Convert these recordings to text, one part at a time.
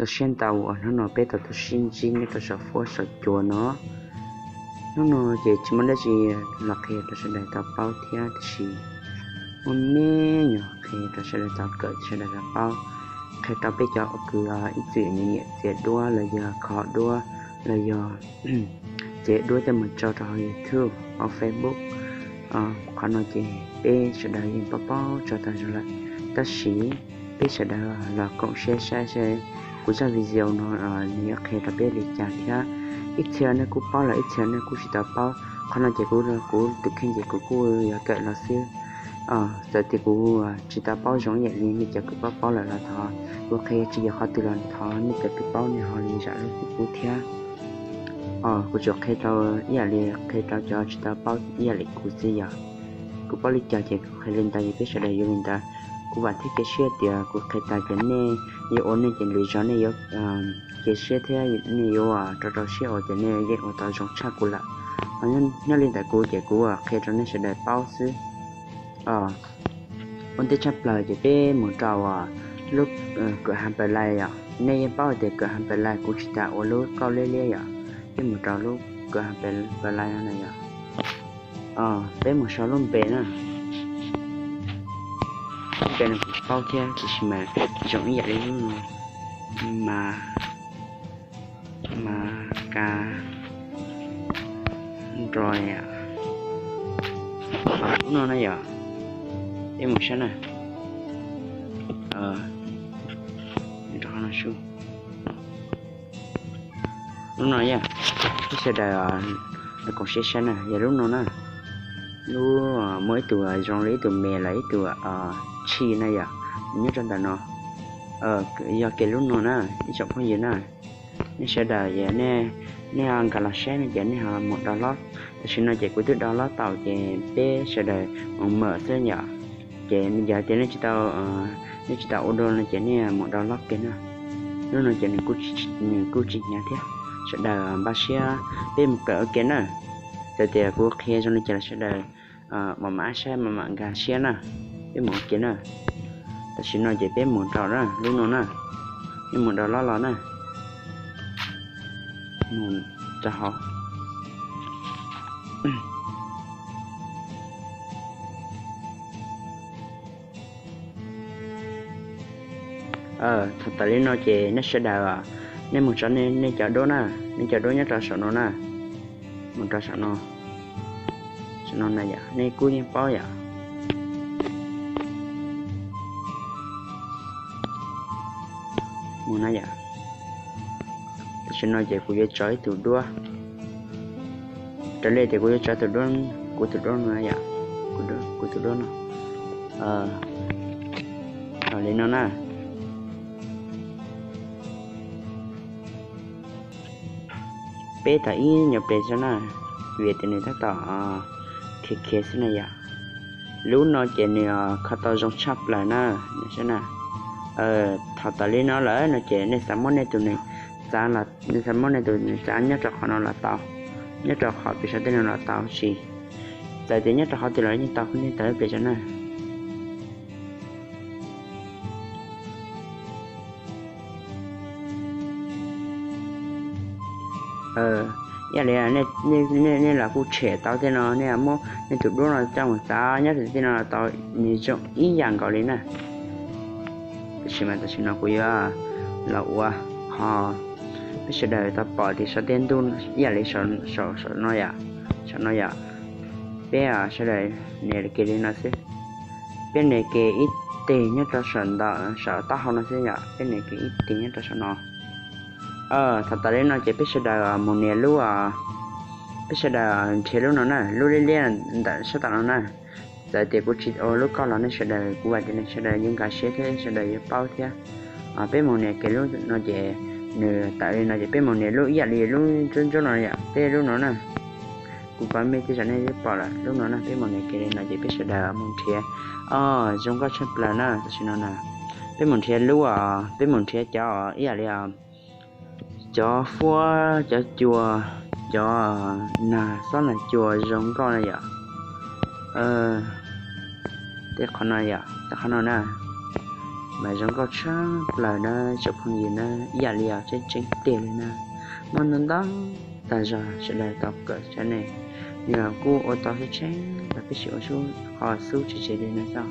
Zoo siab ntau uas hnub no peb tau tuaj sib ntsib nyob rau saum huab saum cua no. Hnub no ces tsis muaj dab tsi los qhia rau sawv daws tau paub thiab, tiam sis muaj me nyuam qhia rau sawv daws tau kawm, sawv daws tau paub. Qhia rau peb cov uas kws ib txwm nyiam txiav duab los yog kho duab los yog txiav duab coj mus tso rau hauv YouTube, hauv Facebook. Qhov no ces peb sawv daws yeej paub paub tso tau zoo lawm, tab sis peb sawv daws los koom siab saib seb kuv zaj video no nws yuav qhia rau peb li cas thiab. Ib txhia nej kuj paub lawm, ib txhia nej kuj tsis tau paub. Qhov no ces kuv, kuv tus kheej ces kuv kuj yuav kawm los xwb. Txawm tias kuv tsis tau paub zoo ib yam li nej cov kws paub paub lawm los thov, kuv qhia tsis yog qhov twg los thov nej cov kws paub nej ho li zam lub txim pub thiab. Kuv tsuas qhia rau ib yam li qhia rau cov tsis tau paub ib yam li kuv xwb yom. Kuv paub li cas ces kuv qhia li ntawd, yog peb sawv daws yuav li ntawd. Kuv vam thiab cia siab tias kuv qhia tas ces nej yuav ua nej cov lwm zog, nej yuav cia siab thiab nej yuav rau rau siab ua ces nej yeej ua tau zoo tshaj kuv lawm. Nyob li ntawm kuv ces kuv qhia rau nej sawv daws paub xwb. Ua ntej tshaj plaws ces peb mus rau lub kawm ha npawg lais yom. Nej yeej paub tias kawm ha npawg lais kuv tsis tas ua lub kauj liab liab yom. Peb mus rau lub kawm ha npawg lais no na yom. Peb mus sau lub npe na. Lub npe no kuv tsis paub thiab, tiam sis mas zoo ib yam li lub no, ma, ma, ka, nroi, lub no na yom. Peb mus saib na. Rau qhov no su, lub no yog, peb sawv daws koom siab saib na, yog lub no na. Lub, muaj ib tug zoo li ib tug me los ib tug tshij na yom, nyob rau ntawm no. Yog kiag lub no na ib tsoom phooj ywg na. Nej sawv daws, nej nkag los saib no ces nej ho mus download. Tam sim no ces kuv twb download tau ces peb sawv daws mus mawm xwb yom. Ces yog tias nej tsis tau, nej tsis tau ua dua no ces nej mus download kiag na. Lub no ces nws kuj tsis hnyav thiab. Sawv daws npaj siab peb mus kawm ua ke na. Txawm tias kuv qhia zoo li cas los sawv daws mam mam saib mam mam nkag siab na. Peb mus ua ke na. Tam sim no ces peb mus rau na, lub no na. Peb mus download los na. Mus rau hauv. Thaum tas li no ces nej sawv daws, nej mus tso nej cov duab na, nej cov duab nyob rau saum no na. Mus rau saum no, saum no na yom, nej kuj yeej paub yom. Mus na yom. Tam sim no ces kuv yuav tso ib tug duab. Raws li tias kuv yuav tso tus duab, kuv tus duab no yom, kuv tus duab no. Li no na. Peb tau ib nyuag pliag tso na, vim tias nws tab tom khiav khiav xwb na yom. Lub no ces nws kho tau zoo tshaj plaws na, saib na. Thaum tas li no lawm no ces nej xav muab nej tus nws txav, nej xav muab nej tus nws txav nyob rau qhov no los tau, nyob rau qhov pem saum tej no los tau, tsis txawm tias nyob rau qhov twg los yeej tau, kuv nej tau ib pliag tso na. Ib yam li nej los kuj tshem tau tej no, nej muab nej tus duab no coj mus txav nyob rau tej no los tau, nws zoo ib yam nkaus li na. Tab sis mas tam sim no kuv yuav los ua ho peb sawv daws tau pom tias saum tej ntuj ib yam li saum no yom, saum no yom, peb sawv daws nias kiag li no xwb. Peb nias kiag ib teg nyob rau saum ntawm saum taub hau no xwb yom, peb nias kiag ib teg nyob rau saum no. Thaum tas li no ces peb sawv daws mus nias lub, peb sawv daws nrhiav lub no na, lub liab liab ntawm sab tom no na. Txawm tias kuv tsis ua lub kauj los nej sawv daws, kuv vam tias nej sawv daws yuav nkag siab thiab sawv daws yuav paub thiab. Peb mus nias kiag lub no ces nws tawm li no ces peb mus nias lub ib yam li lub ntsuab ntsuab no yom, peb lub no na. Kuv pom mej tej zaum nej twb pom lawm, lub no na, peb mus nias kiag li no ces peb sawv daws mus nrhiav. Os, zoo nkauj tshaj plaws na tam sim no na. Peb mus nrhiav lub, peb mus nrhiav cov ib yam li cov huab, cov cua, cov nag xob nag cua zoo nkauj na yom. Tej qhov no yom, tej qhov no na. Mas zoo nkauj tshaj plaws na tsoom phooj ywg na, ib yam li os tseeb tseeb tiag li na. Muaj ntau ntau tag zog sawv daws tau kawm saib ne, nws kuj ua tau tseeb tseeb los peb sim ua xub qhov xub tsis tseg li no xwb.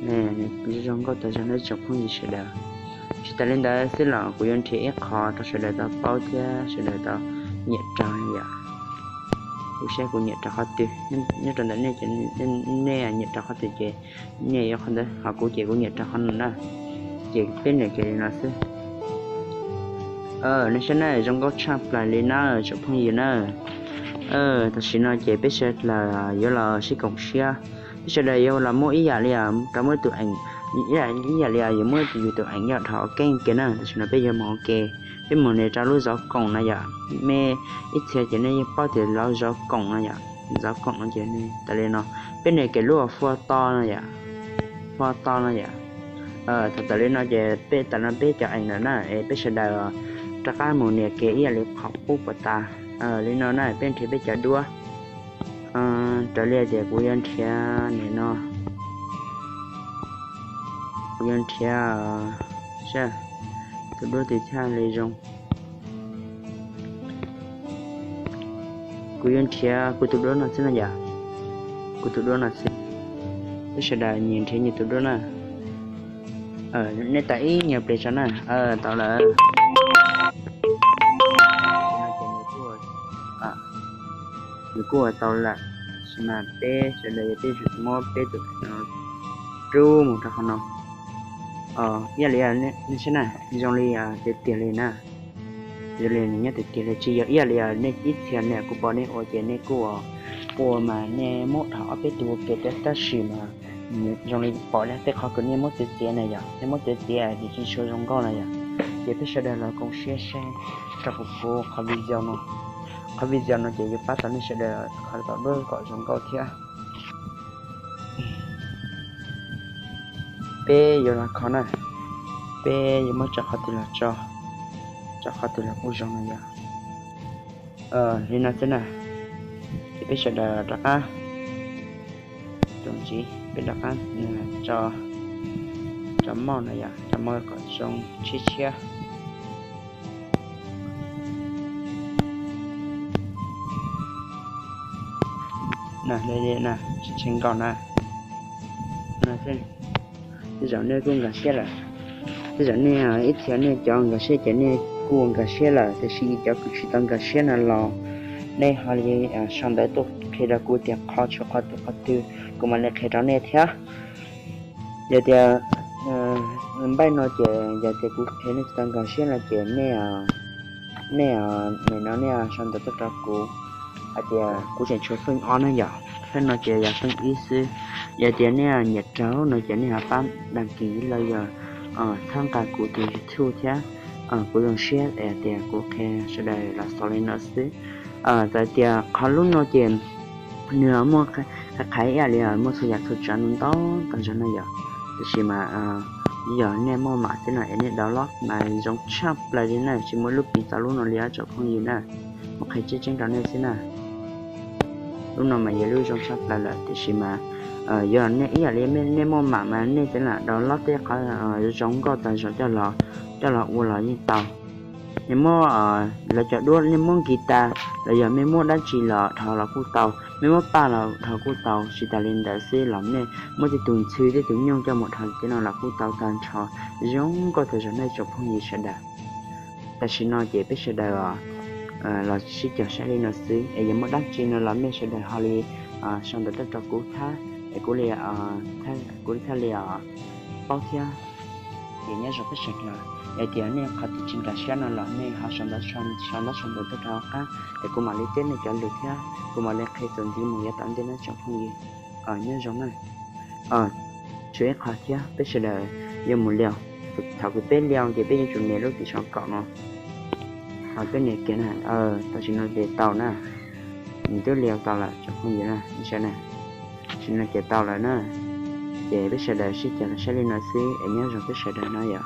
Nws zoo nkauj tag zog na tsoom phooj ywg sawv daws. Tsis tas li ntawd xwb los kuv yuav nrhiav ib qho rau sawv daws tau paub thiab sawv daws tau nyiam raws yom. Kuv saib kuv nyiam raws qhov twg, nyob rau ntawm nej ces nej nyiam raws qhov twg ces nej yuav qhov ntawd, ho kuv ces kuv nyiam raws qhov no na. Ces peb niam kiag li no xwb. Nej saib na, zoo nkauj tshaj plaws li na tsoom phooj ywg na. Tam sim no ces peb sawv daws yuav los sib koom siab, peb sawv daws yuav los muab ib yam li rau muab tus eem, ib yam li yuav muab yus tus eem yog dhos ua keeb kiag na. Tam sim no peb yuav mus ua ke, peb mus nias rau lub zov koom no yom. Mej ib txhia ces nej yeej paub tias lub zov koom no yom, zov koom no ces tas li no, peb nias kiag lub uas fua to no yom, fua to no yom. Thaum tas li no ces peb tas no peb cov eem lawm na es peb sawv daws rov qab mus nias kiag ib yam li qhov qub puas tas. Li no na peb nrhiav peb cov duab. Raws li tias kuv yuav nrhiav nim no, kuv yuav nrhiav, saib tus duab twg thiaj li zoo. Kuv yuav nrhiav kuv tus duab no xwb no yom. Kuv tus duab no xwb. Peb sawv daws nyias nrhiav nyias tus duab na. Nej tau ib nyuag pliag tso na. Tau lawm. Nws kuj ua tau lawm, tab sis mas peb sawv daws yog peb yuav tsum muab peb tus no rub mus rau qhov no. Ib yam li nej saib na, zoo li tiag tiag li na, zoo li nws nyob tiag tiag li, tsis yog ib yam li nej ib txhia nej kuv pom nej ua ces nej kuj ua mas nej muab dhos ob peb tug ua ke thiab, tab sis mas zoo li pom tej qhov uas nej muab txiav txiav na yom, nej muab txiav txiav ces tsis tshua zoo nkauj na yom. Ces peb sawv daws los koom siab saib rau kuv qhov video no. Qhov video no ces yuav pab tau nej sawv daws qhov tau duab kom zoo nkauj thiab. Peb yuav los kho na, peb yuav muab tso qhov twg los tso, tso qhov twg los kuj zoo no yom. Li no xwb na, ces peb sawv daws rov qab, tus ntxiv peb rov qab tso, tso moj no yom, tso moj kom zoo tshiab tshiab. Tsis tsheej nkaus na. Tej zaum nej kuj nkag siab lawm, tej zaum nej ib txhia nej cov nkag siab ces nej kuj nkag siab lawm, tiam sis cov kuv tsis tau nkag siab no los nej ho li sau ntawv tuaj qhia rau kuv tias qhov tshuav qhov twg qhov twg, kuv mam li qhia rau nej thiab. Yog tias npaij no ces yog tias kuv qhia nej tsis tau nkag siab no ces nej, nej, nim no nej sau ntawv tuaj rau kuv hais tias kuv tseem tshuav feej ob na yom, feej no ces yog feej ib xwb. Yog tias nej nyiam raws no ces nej ho pab dag kis los yog txhawb nqa kuv tus YouTube thiab, kuv zoo siab tias kuv qhia sawv daws los xaus li no xwb. Txawm tias qhov lub no ces nws muaj qhaiv qhaiv ib yam li muaj txhua yam txhua tsav ntau ntau tag zog na yom, tiam sis mas yog nej muaj mam xwb no es nej download mas zoo tshaj plaws li na, tsis muaj lub piv txog lub no li os tsoom phooj ywg na. Muab qhia tseeb tseeb rau nej xwb na. Lub no mas yog lub zoo tshaj plaws lawm, tiam sis mas yog nej ib yam li nej muaj mam mas nej tseem lam download tej qhov zoo nkauj tag zog coj los, coj los ua los yeej tau. Nej muab lawv cov duab, nej muab guitar los yog mej muab dab tsi los dhos los kuj tau, mej muab paj los dhos kuj tau, tsis tas li ntawd xwb los nej muab tej tus ntxhw tej tus nyuj coj mus dhos tej no los kuj tau tag nrho, zoo nkauj tag zog nej tsoom phooj ywg sawv daws. Tam sim no ces peb sawv daws los sib cog saib li no xwb es yog muaj dab tsi no los mej sawv daws ho li sau ntawv tuaj rau kuv thiab es kuv li, kuv thiaj li paub thiab. Ces nyob zoo peb sawv daws, yog tias nej qhov twg tsis nkag siab no los nej ho sau ntawv, sau ntawv sau ntawv tuaj rau hauv qab es kuv mam li teb nej cov lus thiab kuv mam li qhia txuas ntxiv mus yav tom ntej na tsoom phooj ywg. Nyob zoo na. Tshuav ib qho thiab peb sawv daws yuav mus liaus, thaum kws peb liaus ces peb yuav tsum nias lub tim sau kaum no. Peb nias kiag na, tam sim no ces tau na, nws twb liaus tau lawm tsoom phooj ywg na, saib na, tam sim no ces tau lawm na. Ces peb sawv daws sib cog saib li no xwb es nyob zoo peb sawv daws na yom.